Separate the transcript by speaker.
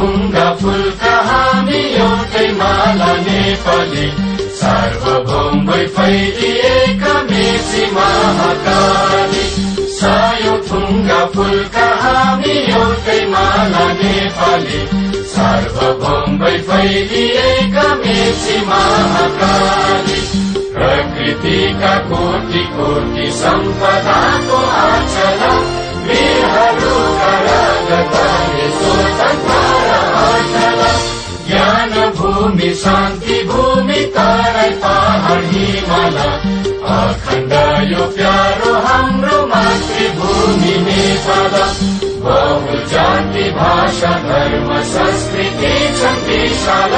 Speaker 1: थुङ्गा फुलका हामी एउटै माला नेपाली सार्वभौम भई फैलिएका मेची महाकाली सायौं थुङ्गा फुलका हामी एउटै माला नेपाली सार्वभौम भई फैलिएका मेची महाकाली प्रकृतिका कोटि कोटि सम्पदाको आचला वीरहरूका रगतले स्वतन्त्र अचला ज्ञान भूमि शान्ति भूमि तराई पहाड हिमाल अखण्ड यो प्यारो हाम्रो मातृभूमि नेपाल बहु जाति भाषा धर्म संस्कृति छन् विशाल